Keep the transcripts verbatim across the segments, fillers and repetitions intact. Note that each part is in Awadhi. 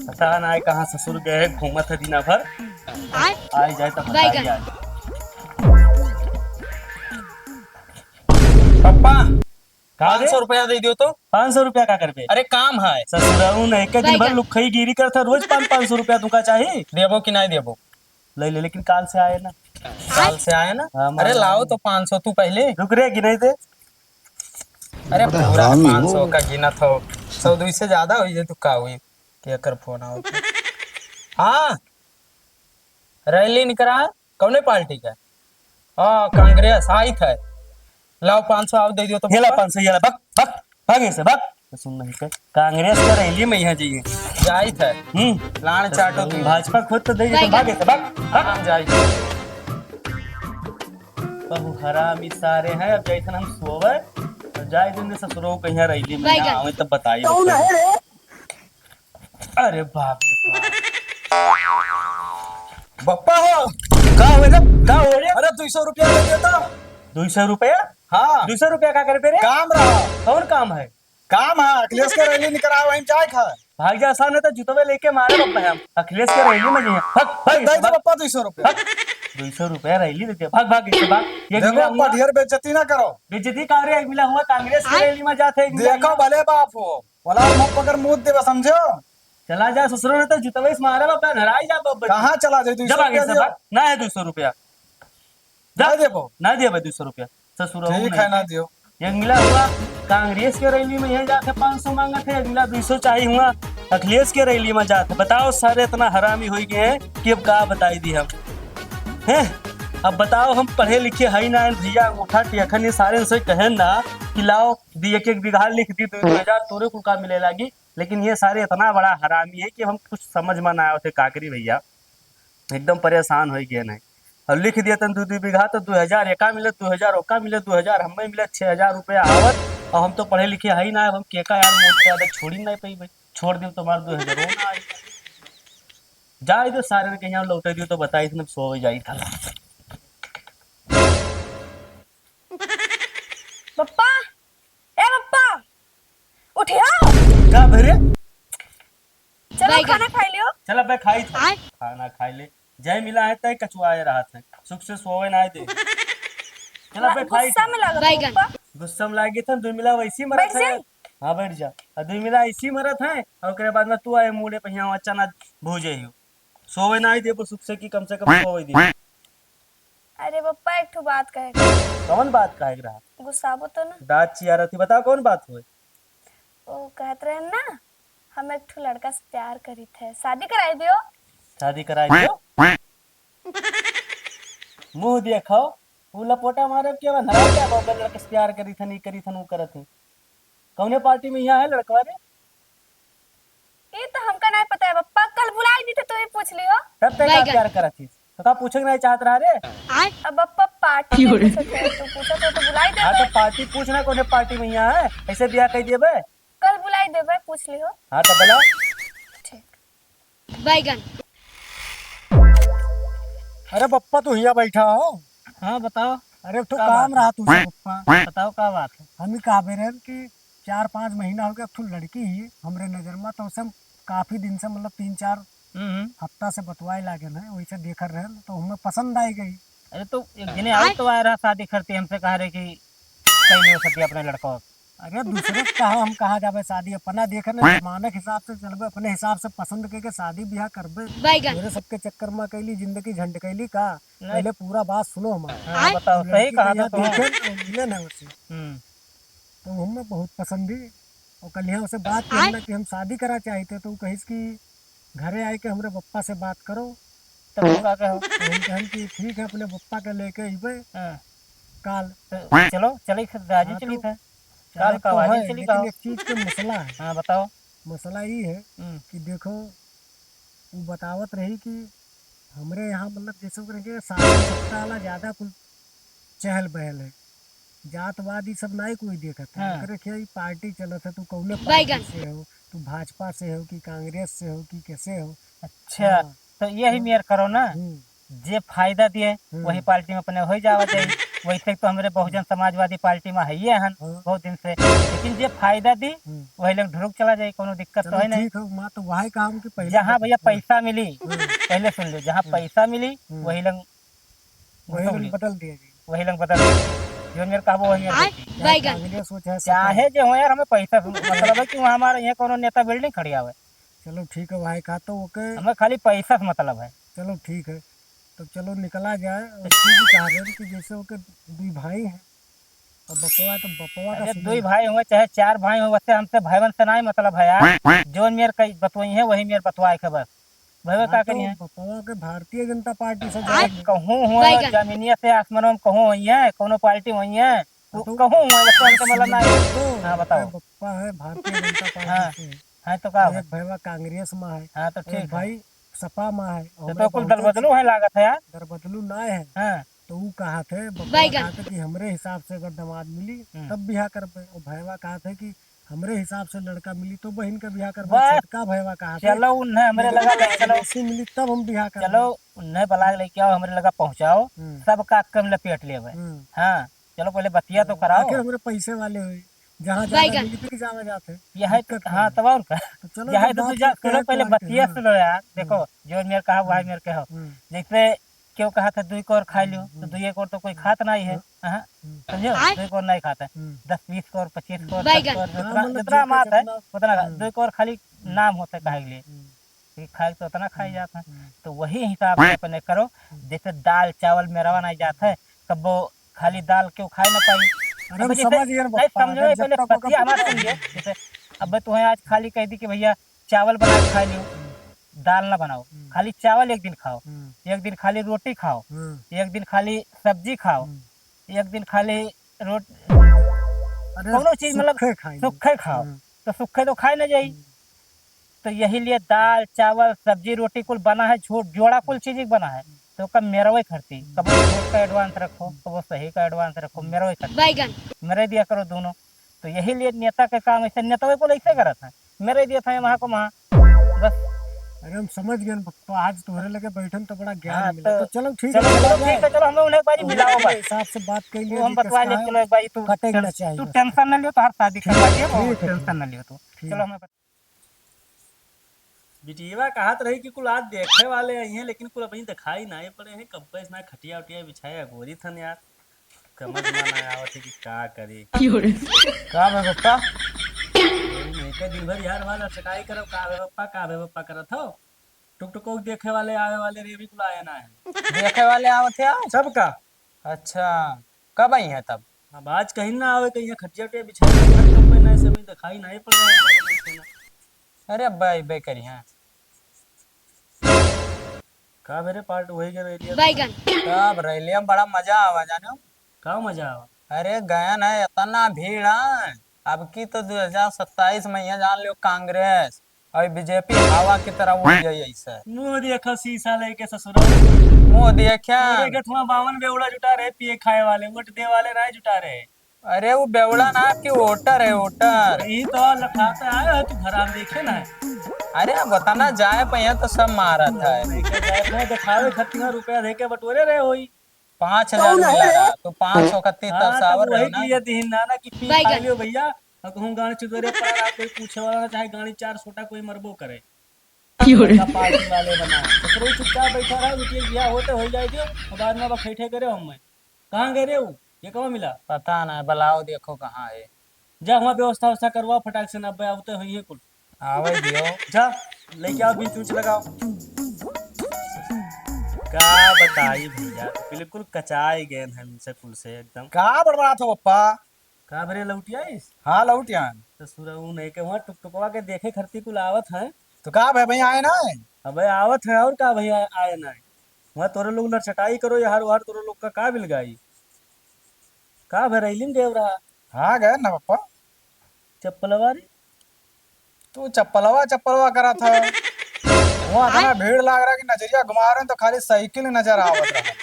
पता नाहीं कहाँ ससुर गए हैं, घूमत है दिना भर। आए? आए जाए तब बताई जाए। पप्पा, का रे? पाँच सौ रुपया दे दियो तो। पाँच सौ रुपया का करबे? अरे काम है। ससुराऊ नहीं के दिन भर लुक्खई गिरी करत है, रोज पाँच, पाँच सौ रुपया तुमका चाही? देबो कि नहीं देबो? ले ले, लेकिन काल से आए ना। काल से आए ना? हाँ, अरे मामा। लाओ तो पाँच सौ तू पहले। रुक रे, गिने दे। अरे बड़ा पूरा हरामी पाँच सौ हो। का गिनत हो। सौ दुई से ज्यादा होई जे तू का हुई? केकर फोन आवत है? हाँ। रैली निकरा, कौने पार्टी का? हाँ, कांग्रेस आई था। लाओ पाँच सौ आओ दे दियो तो ये ला पप्पा। पाँच सौ, ये ला, भग, भग, भग ऐसे, भग। तो सुन नहीं के, कांग्रेस के रैली में यहाँ जाइए। जाई था। हम्म। लाड़ चाटो तू। भाजपा खुद तो दे दियो, भाग ऐसे, भग, भग। हाँ, जाई। बहु हरामी सारे हैं, अब जैसन हम सोवे, तो जाए दिन ससुरो कहीं रैली में ना आवे तब बताइए। कौन है रे? अरे बाप रे बाप। बप्पा हो। का हो रे? का हो रे? अरे दुई सौ रुपया दे देता। दुई सौ रुपया? हाँ। दुई सौ रुपया का करबे रे? काम रहा। कौन काम है? काम है, अखिलेश के रैली निकरा, वहीं जाए खा। भाग जा सामने तो जुतवे लेके मारे बप्पा हम। अखिलेश के रैली में नहीं है। भाग, भाग, दे दे भाग। बप्पा दुई सौ रुपया। भाग। दुई सौ रुपया रैली देते, भाग, भाग, इससे भाग। ये देखो, मिला हुआ। ढेर बेइज्जती ना करो। बेइज्जती का रे, एक मिला हुआ कांग्रेस के रैली में जाते, एक मिला देखो हुआ। भले बाप हो। वाला मुंह पकड़ मुंह देबे, समझो? चला जा ससुरो, नहीं तो जुतवे से मारा बाप, धराई जा बाप। कहाँ चला जाए? दुई सौ जब आगे रुपया से दियो। बात, ना है दुई सौ रुपया। जा। ना देबो? ना देबे दुई सौ रुपया। ससुरो ठीक नहीं है, ना दे। दियो। ये मिला हुआ कांग्रेस के रैली में यहाँ जाके पाँच सौ मांगत है, अगला दुई सौ चाही हुआ अखिलेश के रैली में जात है। बताओ सारे इतना हरामी हो गए हैं कि अब का बताई दी हम, हैं? अब बताओ, हम पढ़े लिखे हई ना भैया, अंगूठा टेखन, ये सारे से कहें ना कि लाओ दी एक एक बीघा लिख दी, दो दो हजार तोरे कुल का मिले लागी, लेकिन ये सारे इतना बड़ा हरामी है कि हम कुछ समझ में ना आवत है, का करी भैया, एकदम परेशान हो गए नहीं। और लिख दिए तन दो दो बीघा तो दो हजार एका मिले, दो हजार ओका मिले, दो हजार हमें मिले, छह हजार रुपया आवत, और हम तो पढ़े लिखे हई ना, अब हम केका यार मोट के आदत छोड़ी नहीं पाई भाई, छोड़ दियो तुम्हारे दो हजार ना आई। जाए दो सारे के यहाँ लौटे दियो तो बताई इसने सो जाई था। पप्पा, ए पप्पा, उठिया। का भरे? चलो बैगन। खाना खाई लियो। चला बे खाई था। आय। खाना खाई ले। जय मिला है तय कचुआए रहा था। सुख से सोवे ना दे। चला बे खाई गुस्सा था। में लागत बैगन। पप्पा। गुस्सा में लागे था, दो मिला वैसी मरत बैठ है। जाई। हाँ बैठ जा। और दो मिला ऐसी मरत है और ओकरे बाद में तू आए मूड़े पे यहाँ चना भूजे ही। सोवे ना दे सुख से कि कम से कम सोवे दे। अरे पप्पा, एक ठो बात कहे के। कौन बात कहे के रहा? गुस्साबो तो ना। दाँत चियारत ही, बताओ कौन बात हुए? वो कहत रहे ना, हम एक ठो लड़का से प्यार करी थे, शादी कराई दियो। शादी कराई दियो? मुँह देखो, वो लपोटा मारे के बा, नाराज जाबो, अगर लड़का से प्यार करी थे, नहीं करी थे, वो करत है। कौने पार्टी में यहाँ है लड़कवा रे? ये तो हमका नहीं पता है पप्पा, कल बुलाई दी थे तो ही पूछ लियो। तब तक का बैगन। प्यार करत थी? तो का पूछे के नहीं चाहत रहा रे? आय। अब पप्पा पार्टी क्यों में रे? पूछत है, तू पूछत हो तो बुलाई हाँ, देबे। तो पार्टी पूछना, कौने पार्टी में यहाँ है? ऐसे ब्याह कह दिए बे? कल बुलाई देबे, पूछ लियो। हाँ, तो बोला। ठीक। बैगन। अरे पप्पा, तू हिया बैठा हो? हाँ, बताओ। अरे, एक ठो का काम बात है? रहा तुझसे पप्पा। बताओ, का बात है? हम ही कहबे रहन कि चार पाँच महीना हो गया, एक ठो लड़की ही हमरे नजर में, तो उसे हम काफी दिन से, मतलब, तीन चार हम्म, हम्म। हफ्ता से बतवाए लागेन है, वैसे देखत रहन, तो हमें पसंद आई गई। अरे, तो एक जने और तो आए रहा शादी करते, हमसे कहा रहे कि कई लोग सत्य अपने लड़का। अरे, दूसरे के कहा हम कहाँ जाबे शादी, अपना देखे ना, जमाने के हिसाब से चलबे, अपने हिसाब से पसंद के, के शादी ब्याह करबे। बैगन। मेरे सबके चक्कर में कैली जिंदगी झंड कैली का? नहीं। पहले पूरा बात सुनो हमारा। हाँ, आय। बताओ, सही लड़की कहा के तो यहाँ तुम। देखे ना, मिले ना उसे। हम्म। तो हमें बहुत पसंद ही। और कल यहाँ उसे बात की आय। हमने कि हम शादी करा चाहते, तो वो कहिस कि घरे आए के हमरे पप्पा से बात करो। तब तू का कहो? तो हम कहन कि ठीक है, अपने पप्पा के लेके अइबे हाँ। काल। तो चलो, चली फिर, राजी हाँ, चली तो फिर। काल चलत का तो आवाज है, चली लेकिन कहो। एक चीज के मसला है। हाँ, बताओ। मसला ई है हम्म। कि देखो, वो बतावत रही कि हमरे यहाँ, मतलब, जैसे ओकरे के शासन सत्ता वाला ज्यादा कुल चहल पहल है, जातवाद ई सब नाई कोई देखत है। हाँ। ओकरे के ई पार्टी चलत है, तू कौने बैगन। पार्टी से हो, तू भाजपा से हो कि कांग्रेस से हो कि कैसे हो? अच्छा, हाँ। तो यही तो मेर करो ना, हम्म। जे फायदा दिए, हम्म। वही पार्टी में अपने हो जावा जाए। वैसे तो हमरे बहुजन समाजवादी पार्टी मा हइये हन हाँ। बहुत दिन से, लेकिन जे फायदा दी, हम्म। वही लोग ढुरुक चला जाई, कौनो दिक्कत तो चलो है नहीं। ठीक है, मैं तो वही काम की पहले जहाँ बता-, भैया हाँ। पैसा मिली, हाँ। पहले सुन लो, जहाँ हाँ। पैसा मिली, हम्म। वही लोग वही घुसुक लोग ली। बदल दिया जी। वही लोग बदल दिया। जो मेरे कहबो वही मेरे आय, बोल दी। चाहे बैगन। कांग्रेस हो, चाहे सपा चाहे हो। जो हो यार, हमें पैसा से मतलब है कि वहाँ हमारे यहाँ कौनो नेता building खड़ी आवे। चलो ठीक है भाई, कहा तो ओके। हमें खाली पैसा से मतलब है। चलो ठीक है, तो चलो निकला जाए। और चीज कहा रहे कि जैसे ओके दुई भाई हैं, और बपवा तो बपवा का अरे सुनो। दुई भाई हुए चाहे चार भाई हुए, वैसे हमसे भाईवन से नहीं मतलब है यार। जोन मेर कई बतवाई है वही मेर बतवाए के बस। भैया हाँ, का तो करिए? बपवा के भारतीय जनता पार्टी से अरे जाएंगे। कहूँ हुआ बैगन। जमीनिया से आसमानों में कहूँ हुई है, कौनो पार्टी हुई है, हाँ, तो कहूँ हुआ, बस हमसे मतलब ना है। तो हाँ, बताओ। बप्पा है भारतीय जनता पार्टी हाँ, से। हाँ, तो का और हुआ? एक भैया कांग्रेस में है। हाँ, तो और एक ठीक है। भाई सपा में है। तो, हमरे तो कुल बहुत दलबदलू है लागत है यार। दलबदलू ना है। हाँ। तो ऊ कहा थे, बप्पा बैगन। कहा थे कि हमरे हिसाब से अगर दामाद मिली, हम्म। तब बियाह करबे। और भैया कहा थे कि हमरे हिसाब से लड़का मिली तो बहिन के बियाह करबे, बस। छोटका भैया कहा थे। चलो, उन्हें हमरे लगा ले, चलो। जैसी मिली तब हम बियाह करबे। चलो, उन्हें बला के लेके आओ, हमरे लगा पहुँचाओ, हम्म। सब काक के हम लपेट लेबे। हम्म। हाँ, चलो पहले बतिया तो कराओ। आखिर हमरे पैसे वाले हुई, जहाँ ज्यादा बैगन। मिली तो जावा जात है। यह है तो, दिक्कत हाँ, कौन है? तब और का? तो चलो, यह है जब तो बात तू जा, करते सुनो हैं तो पहले आगे, बतिया हाँ। सुनो यार। देखो, हम्म। जो मेरे कहा, वही हम्म। मेरे कहो। हम्म। जैसे क्यों कहा था दुई कौर खाई लियो, तो हम्म। दुई कौर तो कोई खात नहीं है। हम्म। हाँ, हम्म। समझो? आय। दुई कौर नहीं खाता है। हम्म। दस बीस कौर, पच्चीस कौर, बैगन। दस कौर, हाँ, जितना, मतलब जितना जिनके मात है, जितना, उतना खा। हम्म। दुई कौर खाली हम्म। नाम होता है खाए के लिए। हम्म। कि खाए तो उतना खाए हम्म। जाता है। हम्म। तो वही हिसाब से अपने करो, हम्म। जैसे दाल चावल मेरवा नहीं जाता है, कब वो खाली दाल क्यों खाए ना पाई। अरे अब हम जैसे समझ गए ना नहीं बप्पा, समझो, अगर जब पहले तक ओकर बतिया हमारे सुनिए। जैसे अब तुम्हें आज खाली कह दी कि भैया चावल बना के खा लियो, हम्म। दाल ना बनाओ, हम्म। खाली चावल एक दिन खाओ, हम्म। एक दिन खाली रोटी खाओ, हम्म। एक दिन खाली सब्जी खाओ, हम्म। एक दिन खाली रोट-, अरे, कौनो चीज मतलब सूखे खाई। सूखे खाओ, हम्म। तो सूखे तो खाए ना जाई। हम्म। तो यही लिए दाल, चावल, सब्जी, रोटी कुल बना है, झो-, जोड़ा कुल चीज बना है। तो कब मेरवे खरती, कबो झूठ का advance रखो, कबो सही का advance रखो, मेरवे खरती। बैगन। मेरे दिया करो दोनों। तो यही लिए नेता के काम ऐसे, नेता कुल ऐसे करत है। मेरे दिया था वहाँ को वहाँ। बस। अरे हम समझ गए, तो आज तुम्हारे लगे बैठन तो बड़ा ज्ञान हाँ, मिला। तो तो चलो ठीक है, चलो, चलो चलो ठीक है, चलो हमें उन्हें एक बारी तो मिलाओ उनके भाई। हिसाब से बात कर लिए वो हम कि बतवा किसका ले, है, चलो एक बारी तू कटेगा टें-, ना चाहिए तू बस। Tension ना लियो, तो हर शादी ठीक, करवा दिए, ठीक है, tension ठीक। ना लियो तू। ठीक। चलो हमें बिटियवा कहत रही कि कुल आज देखे वाले आई हैं, लेकिन कुल अबहीं दिखाई नाहीं पड़े हैं। कब का इसना खटिया उटिया बिछाए अगोरी थन यार, समझ में ना आवत है कि का करी। क्यों रे? का बे पप्पा? यही नहीं के दिन भर यार वाला चटाई करब, का बे पप्पा, का बे पप्पा करत हो। टुकटुको देखे वाले आवे वाले रे, अभी कुल आए ना है। देखे वाले आवत है आज? सबका। अच्छा, कब आई हैं तब? अब आज कहीं ना आवे, कहीं खटिया उटिया बिछा के घर कब में ना, ऐसे में दिखाई नहीं पड़ रहा है। अरे अब्बे, अब्बे करी हैं। का मेरे part वही के रैलिया बैगन। का अब रैलिया में बड़ा मजा आवा, जाने हो? का मजा आवा? अरे गया ना, इतना भीड़ है। अब की तो दो हज़ार सत्ताईस में यहाँ जान लियो कांग्रेस और बीजेपी हवा की तरह उड़ गई ऐसे। मुंह देखा शीशा लेके ससुरा। मुंह देखा। पूरे गठवा बावन बेवड़ा जुटा रहे पिए खाए वाले, वोट दे वाले ना जुटा रहे। अरे वो बेवड़ा ना आपके वोटर है, वोटर। यही तो लफाता आया है तू घर आम देखे ना। अरे अब बता ना जाए पे यहाँ तो सब मारत है। मैं दिखावे खतिया रुपया दे के बटोरे रहे होई। पाँच हज़ार कौन मिला है? रहा, तो पाँच सौ इकतीस हाँ, तब तो सावर वही रहे ना। के लिए दीन ना, ना कि पी बैगन। खा लियो भैया, और कहूँ गाँव चुदरे पर आ, कोई पूछे वाला ना, चाहे गाड़ी चार छोटा कोई मरबो करे। क्यों रे? का पार्टी वाले बना। तो कोई चुपचाप बैठा रहा, रुपये लिया होते हो जाए दियो, और बाद में अब बैठे करे हम में। कहाँ गए रे वो? ये कहाँ मिला? पता ना, बुलाओ देखो कहाँ है। जा, वहाँ व्यवस्था, व्यवस्था करवाओ फटाक से, ना अब्बे आवते होइए कुल। आवे दियो। जा, लेके आओ, बीच उच लगाओ। का बताई भैया, बिल्कुल कचाई गए हैं इनसे कुल से एकदम। का बड़बड़ात हो पप्पा? का बरे लौट आइस? हाँ, लौट आन। तो सुरऊ नहीं के वहाँ टुकटुकवा के देखे खरती कुल आवत हैं। तो का भाई, भाई आए ना? अबे आवत हैं और का भैया आए ना? वहाँ तोरे लोग लड़चटाई करो, यार, वहाँ तोरे लोग का का बिलगाई? का भे रैली में गए रहा? हाँ, गए ना पप्पा। चप्पलवा रे? तू चप्पलवा, चप्पलवा करा था। वहाँ इतना भीड़ लाग रहा कि नजरिया घुमा रहे तो खाली साइकिल नजर आवत रहा।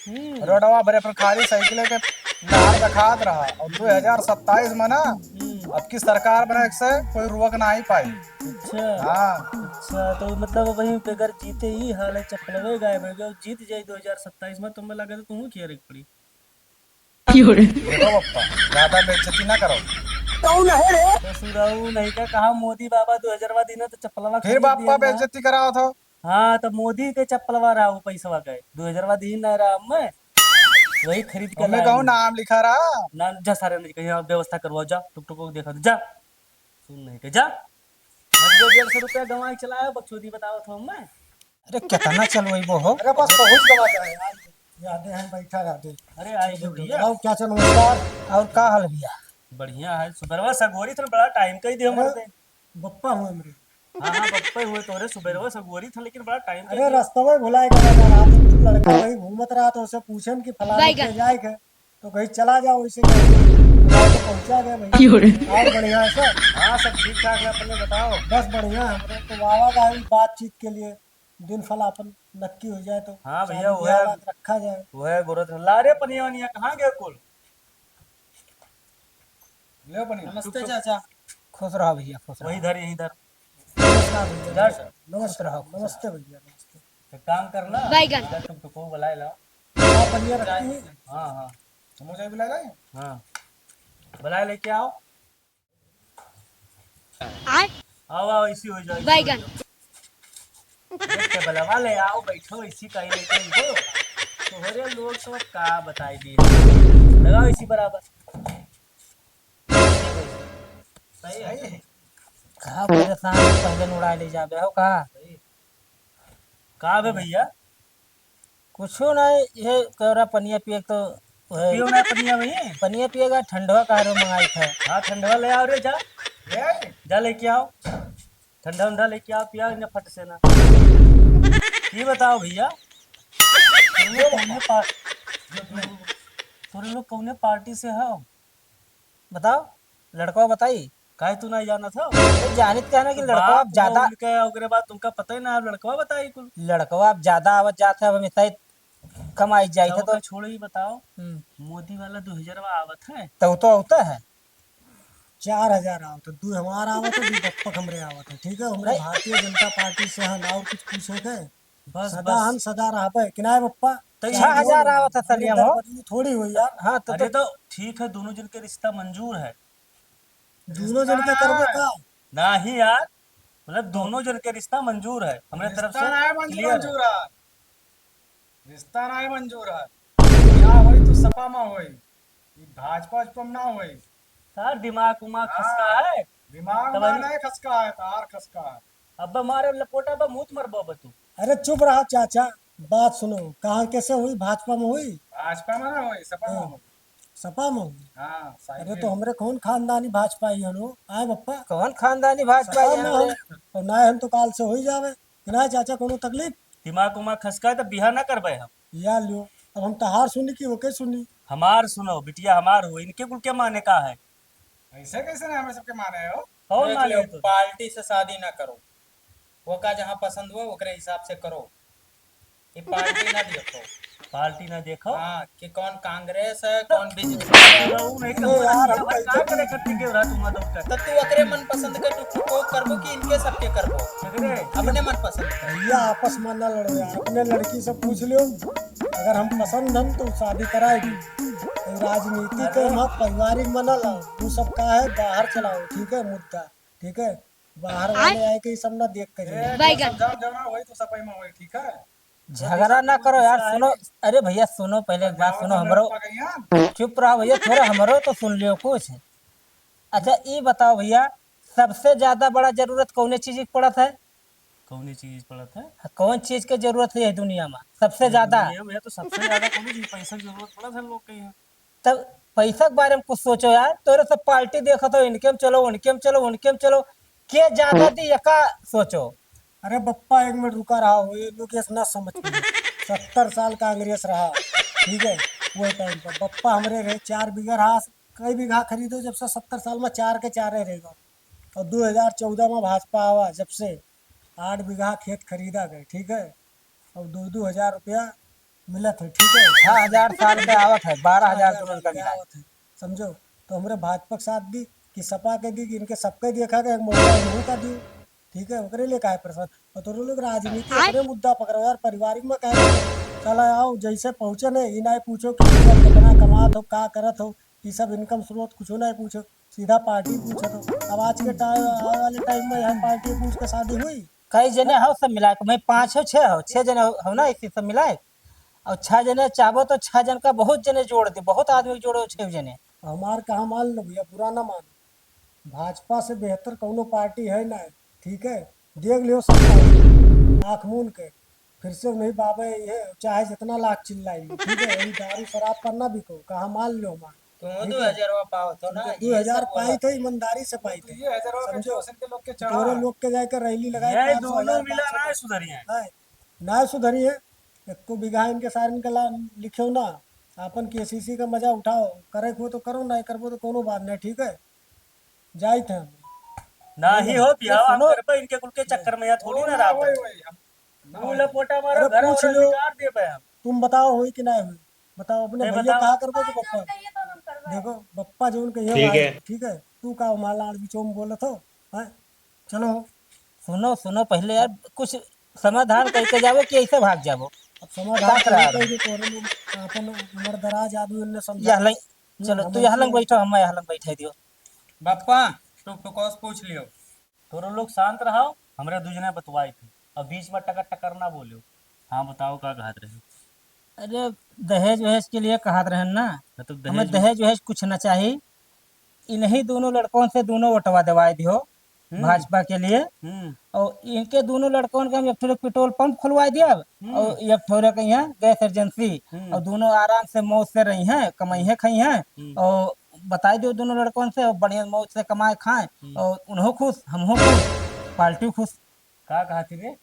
हम्म। रोडवा भरे पर खाली साइकिल के नार दिखात रहा। और दो हज़ार सत्ताईस में ना, हम्म। अब की सरकार बने से कोई रोक ना ही पाई। अच्छा। हाँ। अच्छा, तो मतलब वही बगैर जीते ही हाल है, चप्पलवे गायब हो गया। जीत जाए दो हज़ार सत्ताईस में, तो मैं लगे तो तू खियारे पड़ी। क्यों रे? देखो बप्पा, ज्यादा बेइज्जती ना करो। कौन है रे? ससुराऊ नहीं का कहा, मोदी बाबा दो हजारवा दिन तो चप्पलवा फिर खरीद बप्पा दिया ना। बेइज्जती करावत हो। हाँ, तो मोदी के चप्पलवा रहा, वो पैसवा के दो हजारवा दिन ना रहा, मैं वही खरीद के हमें लाया कहूँ हूँ। नाम लिखा रहा। ना, जा सारे नहीं कहीं, आप व्यवस्था करवाओ, जा टुकटुक को देखा, जा। सुन नहीं के, जा। अब जो डेढ़ सौ रुपया गंवा के चलाया, बकचोदी बतावत हो मैं। अरे, कितना चलवइबो हो? अरे, बस पहुँच गवा जाए यार। यादे हैं, बैठा यादे। अरे, आई गए भैया। और क्या चल, नमस्कार। और का हाल भैया? बढ़िया है। सुबेरवा सगोरी थे, बड़ा टाइम कई दियो अरे, मरते। बप्पा हुए मेरे। हाँ, हाँ, बप्पा हुए तोरे, सुबेरवा सगोरी थे, लेकिन बड़ा टाइम कई अरे, दियो। रास्ता में भुलाए गया था, रात में लड़का वही घूमत रहा, तो उसे पूछन कि फलाने बैगन। के जाए के। तो कहीं चला जाओ, इसे कहीं तो पहुंचा गया भाई। क्यों रे? और बढ़िया है सब? हाँ, सब ठीक ठाक है, अपने बताओ। बस बढ़िया है, हमरे तो आवा जाए बातचीत के लिए, दिन फल अपन नक्की हो जाए तो हाँ भैया, शादी वो ब्याह है, बात रखा जाए। वो है गोरख। ला रे पनिया वनिया, कहाँ गए कुल? ले पनिया। नमस्ते चाचा। खुश रहो भैया, खुश रहो। वही धर, यहीं धर। नमस्कार भैया, जा। नमस्कार। नमस्कार, खुश रहो, खुश नमस्ते रहो। भैया, नमस्ते। तो काम करना, बैगन। जा टुकटुको बुलाए लाओ। हाँ, पनिया रखती है। हाँ, हाँ। समोसा भी ला लाए? हाँ। बुलाए लेके आओ। आय? आओ, आओ, इसी हो जाओ, इसी बैगन। हो जाओ। अरे, टेबलवा ले आओ, बैठो, इसी का ही लेके हो। तोहरे लोग तो का बताई दी। लगाओ इसी बराबर। सही है। का परेशान पहले उड़ा ले जाबे हो का? सही। का बे भैया? कुछो नहीं, ये तोरा पनिया पिए के तो है। पियो ना पनिया भैया। पनिया पिएगा, ठंडवा का रो मंगाई था। हाँ, ठंडवा ले आओ रे, जा। ले। जा लेके आओ। ठंडा उंडा लेके आओ, पिया इन्हें फट से ना। ये बताओ भैया, तुम लोग कौने पा-, तुम लोग कौने पार्टी से हो? बताओ, लड़कवा बताई। काहे तू नहीं जानत हो? तो जानित का है ना कि तो लड़कवा बाप अब ज्यादा वो उनके, ओकरे बाद तुमका पता ही ना, लड़कवा बताई कुल। लड़कवा अब ज्यादा आवत जात है, अब हमेशा ही कम आई जाई तो था तो ओका छोड़ो, ही बताओ, हम्म। मोदी वाला दो हजारवा आवत है? तो वो तो होता है। चार हजार आवत है, दो हमार आवत है, दो बप्पक हमरे आवत है, ठीक है? हमरे नहीं। भारतीय जनता पार्टी से हम और कुछ पूछे के? बस, सदा बस। हम सदा रहबे, कि नाय बप्पा? तो चाहे छह हजार जो आवत है, हमरे सलिया हो। दरबदलू थोड़ी होई यार। हाँ, तो, अरे तो तो ठीक है, दोनों जन के रिश्ता मंजूर है। दोनों जन के करबे का? नहीं यार, मतलब दोनों जन के रिश्ता मंजूर है, हमरे तरफ से रिश्ता ना है मंजूर, clear है। मंजूर है। रिश्ता ना है मंजूर है। या होई तो सपा में होई, ई भाजपा उजपा में ना होई। सार दिमाग उमाग हाँ, खसका है। दिमाग तब उमाग अभी नहीं खसका है, तार खसका है। अब मारे लपोटा बा, मुंह मरबो अब तू। अरे चुप रहा चाचा, बात सुनो, कहाँ कैसे हुई? भाजपा में हुई? भाजपा में ना हुई, सपा में हाँ। हुई। सपा में हुई? हाँ, साइकिल। अरे तो हमरे कौन खानदानी भाजपा ही हलो? आए बप्पा। कौन खानदानी भाजपा सपा ही में हलो? हम, और ना हम तो काल से हो ही जावे। कि ना चाचा, कोनो तकलीफ? दिमाग उमाग खसका है तो बिहा ना करबे हम। या लियो, अब हम तहार सुनी कि ओके सुनी? हमार सुनो, बिटिया हमार हो, इनके कुल के माने का है? ऐसे कैसे ना हमें सबके माने हो? कौन देख माने लो, हो तो? पार्टी से शादी ना करो, वो का जहाँ पसंद हो ओकरे हिसाब से करो। ये पार्टी ना देखो। पार्टी ना देखो? हाँ, कि कौन कांग्रेस है, कौन बीजेपी है। वो नहीं ए यार, हम का करे करती के रहा तुम लोग का? तो तू ओकरे मन पसंद के टुक टुक को करबो कि इनके सबके करबो? एकरे? अपने मन पसंद के। भैया, आपस में ना लड़ो यार, अपने लड़की से पूछ लियो, अगर हम पसंद हन तो शादी कराएगी। और राजनीति के वहाँ पारिवारिक मनल है, तू सब का है बाहर चलाओ, ठीक है, मुद्दा, ठीक है, बाहर वाले आए के ई सब ना देख के जाए। ए, बैगन। जब जब ना होई तो सफाई में होई, ठीक है? झगड़ा ना करो यार, सुनो। अरे भैया सुनो, पहले एक बात सुनो हमरो। चुप रहो भैया, थोड़ा हमरो तो सुन लियो कुछ। अच्छा, ई बताओ भैया, सबसे ज्यादा बड़ा जरूरत कौने चीज की पड़त है? कौने चीज पड़त है? हाँ, कौन चीज के जरूरत है ये दुनिया में सबसे ये ज्यादा? दुनिया में तो सबसे ज्यादा कौने चीज, पैसा की जरूरत पड़त है लोग के यहाँ। तब पैसा के बारे में कुछ सोचो यार, तोरे सब पार्टी देखत हो, इनके में चलो, उनके में चलो, उनके में चलो, के ज्यादा दी, एका सोचो। अरे बप्पा, एक मिनट रुका रहा हो, ये लोग ये ना समझ पाए। सत्तर साल कांग्रेस रहा, ठीक है, वो टाइम पर बप्पा हमरे रहे, चार बीघा रहा, कई बीघा खरीदो, जब से सत्तर साल में चार के चारे रहेगा। और दो हजार चौदह में भाजपा आवा, जब से आठ बीघा खेत खरीदा गए, ठीक है, और दो दो हजार रुपया मिलत है, ठीक है? छह हजार साल के आवत है, बारह हजार छह हजार तुरंत साल के करीब। आवत है, समझो? तो हमरे भाजपा के साथ दी कि सपा के दी कि इनके सबके देखा के एक मौका इन्हों का दी, ठीक है? ओकरे लिए काहे परेशान? और तो लोग राजनीति अपने मुद्दा पकड़ो यार, पारिवारिक में काहे? चला आओ, जैसे पहुँचे ने, ई ना पूछो कि भैया कितना कमा हो, का करत हो, ई सब income स्रोत कुछो नहीं पूछो, सीधा पार्टी पूछत हो। अब आज के टाइम, आवे वाले टाइम में यहाँ पार्टी पूछ के शादी हुई? कई जने हो सब मिला के, मैं पाँच हो, छह हो, छह जने हो, हो ना, इसी सब मिला के। और छह जने चाहबो तो छह जन का बहुत जने जोड़ दे, बहुत आदमी जोड़ो, छह जने। हमार कहा मान लो भैया, बुरा ना मानो, भाजपा से बेहतर कौनो पार्टी है ना, ठीक है, देख लियो सब आँख मून के, फिर से उन्हीं बाबे ये चाहे जितना लाख चिल्लाई लो, ठीक है, ये दारू शराब पर ना बिको, कहा मान लो हमार, तुम ठीक दो है? हजारवा पाओ तो ना, समझो, ये दो हजार सब पाई बोला। थे, ईमानदारी से पाई थे, ये हजारवा पे समझो? जो उनके लोग के चढ़ा। तोरे लोग के जाके रैली लगाई, ये पाँच सौ, दोनों हजार, मिला पाँच सौ। ना सुधरिए। है, ना सुधरिए। एको बीघा इनके सारन के ला लिखेउ ना, आपन केसीसी का मजा उठाओ, करे को तो करो, ना करबो तो कोनो बात नहीं, ठीक है, जाइत है हम। ना ही हो बियाह, सुनो। करबे इनके कुल के चक्कर में, यहाँ थोड़ी ना रहा। वही, वही, हम मुंह लपोटा मारो, अरे घर पूछ और लो। निकाल देबे हम। तुम बताओ होई कि ना होई, बताओ अपने नहीं भैया बताओ। कहा करबो कि पप्पा? देखो, पप्पा जो उनके ये ठीक है। ठीक है, तू का हमारा लाड़ बिचोम बोलत हो, हैं? चलो। सुनो, सुनो, पहले यार कुछ समाधान करके जाबो कि ऐसे भाग जाबो? अब समाधान का करा करके रहे? जो तोरे लोग अपन उम्र दराज आदमी उनने समझा। यह लंग, हम्म, चलो, हम तू यह लंग ऐसे बैठो, हम यह लंग बैठे दियो। बापा, तो, तो कौस पूछ लियो। तोरो लोग शांत रहो, हमरे दू जने बतवाई थे। अब बीच में टकर टकर ना बोलियो। हाँ, बताओ, का कहत रहे? अरे, दहेज वहेज के लिए कहत रहन ना। हाँ, तो हमें दहेज दहेज वहेज कुछ ना चाही। इन्हीं दोनों लड़कों से दोनों वोटवा देवाए दियो हम्म। भाजपा के लिए। हम्म। और इनके दोनों लड़कों के हम एक ठो पेट्रोल पंप खुलवाए दिया हम्म। और एक ठो के यहाँ गैस एजेंसी। हम्म। और दोनों आराम से मौज से रही हैं, कमाई हैं, खाई हैं। हम्म। और बताई दियो दोनों लड़कों से, और बढ़िया मौज से कमाए खाएं। हम्म। और उन्हों खुश, हमहू खुश, पार्टी खुश। का कहत ही रे?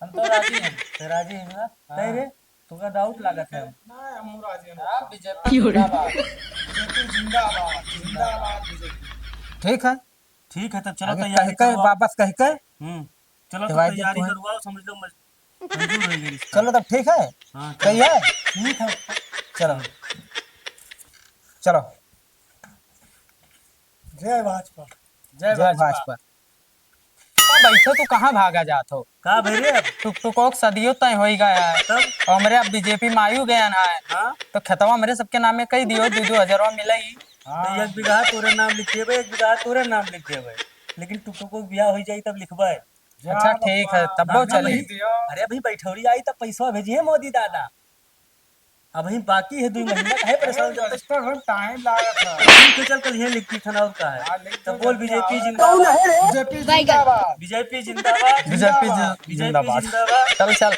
हम तो राजी हैं। तो राजी हैं ना? हाँ। नहीं रे, तुमका डाउट लागत है। ना, हम राजी हैं। आप बीजेपी जिंदाबाद। बीजेपी जिंदाबाद, जिंदाबाद बीजेपी। ठीक है। ठीक है, तब चलो आगे तैयारी कह के, करवाओ। वापस कह के। हम्म। चलो तो तैयारी करवाओ, समझ लो मज-, मंजूर हो गई रिश्ता। चलो तब ठीक है। हाँ, चलो। सही है? ठीक है। चलो। चलो। जय भाजपा। जय जय भाजपा। भाजपा। तो बैठो, तू कहाँ भागा जात हो? का भई रे अब? टुकटुकोक सदियों तय होई गया है। तब? और हमरे अब बीजेपी में आयु गया ना है। हाँ? तो खेतवा हमरे सबके नामे कई दियो, दो दो हजारवा मिलाई। हाँ। तो एक बीघा तोरे नाम लिख देबे, एक बीघा तोरे नाम लिख देबे। लेकिन टुकटुकोक बियाह होई जाई तब लिखबे। अच्छा, ठीक है, तब ना, वो ना चली। लिख दियो। अरे अभी बैठौरी आई तब पैसा भेजिए मोदी दादा। अबहीं बाकी है दुई महीना, काहे परेशान अरे, करत है? रजिस्टर हो, टाइम लागत है। ठीक है, चल, कल यहीं लिख दी थाना, और का है? हाँ, लिख दो, तो बोल, जल्दी बीजेपी आओ। जिंदाबाद। कौन है रे? बीजेपी जिंदाबाद। बीजेपी जिंदाबाद। बीजेपी जिंदाबाद। बीजेपी जिंदाबाद। चल, चल।